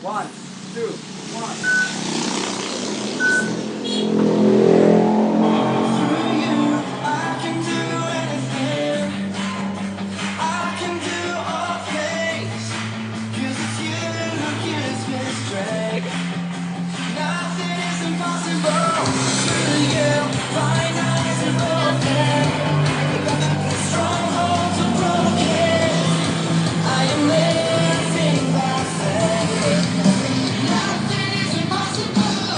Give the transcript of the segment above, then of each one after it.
One, two, one. Through you, I can do anything. I can do all things. 'Cause it's you who gives me strength. Nothing is impossible. Through you, my eyes are open. Strongholds are broken. I am living by faith. Nothing is impossible.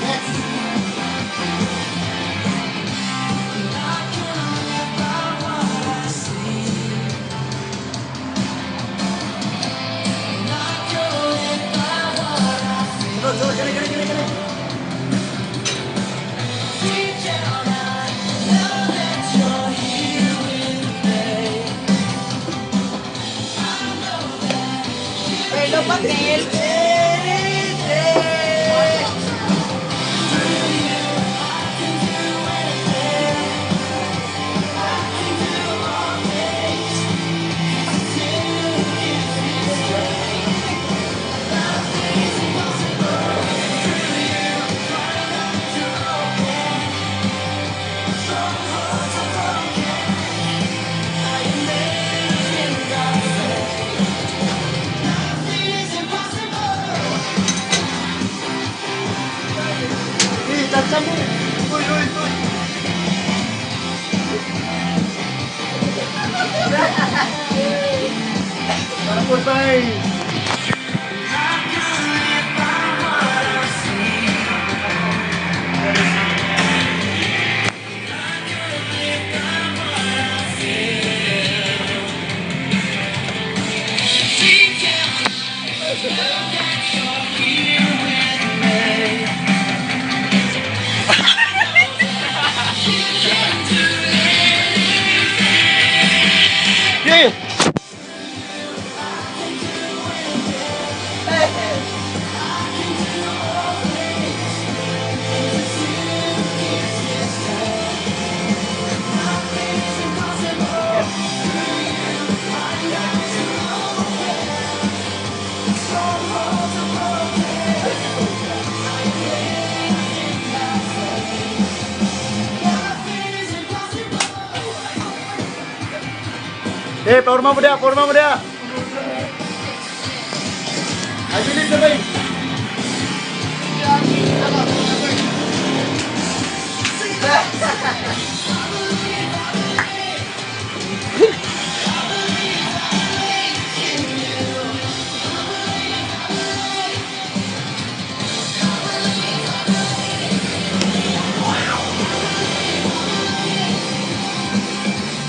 Next. I can live by what I see. And I can live by what I feel. Sunod, sunod, kani, kani, kani, kani. Deep down, I know that you're here with me. I know that you Pero papel. Anything. Through you, I can do anything. I can do all things. 'Cause it's you who gives me strength. Nothing is impossible. Through you, my eyes are open. Strongholds are broken. I am living by faith. Nothing is impossible. Eh, tatsa mo. Uy, uy, uy. Tapos ay. I can live by what I see. I can live by what I feel. Deep down, I know that you're here with me. You can do anything. Yeah. I can do anything. I can do all things. 'Cause it's you who gives me strength. Nothing is impossible. Through you, my eyes are open. Strongholds are broken. I am living by faith. Nothing is impossible. Eh, porma mo dia, porma mo dia. I believe na ba? I believe, I believe in you. I believe, I believe. I believe, I believe. I believe, I believe.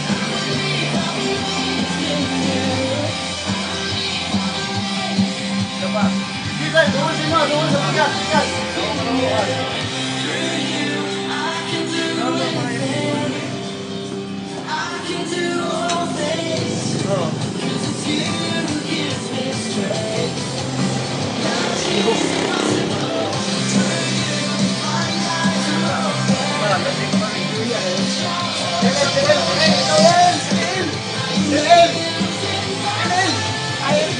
I believe, I believe in you. I believe, I believe. Sige, doon sa inyo, doon sa bigas, bigas. Through you, I can do anything. I can do all things. Oh. 'Cause it's you who gives me strength. Nothing is impossible. Through you, my eyes are open. LL, LL, LL, LL, LL, LL.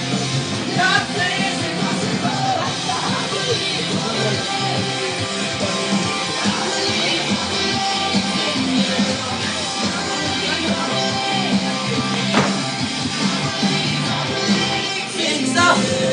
Nothing is impossible. I believe, I believe. I believe, I believe in you. I believe, I believe. I believe, I believe in you.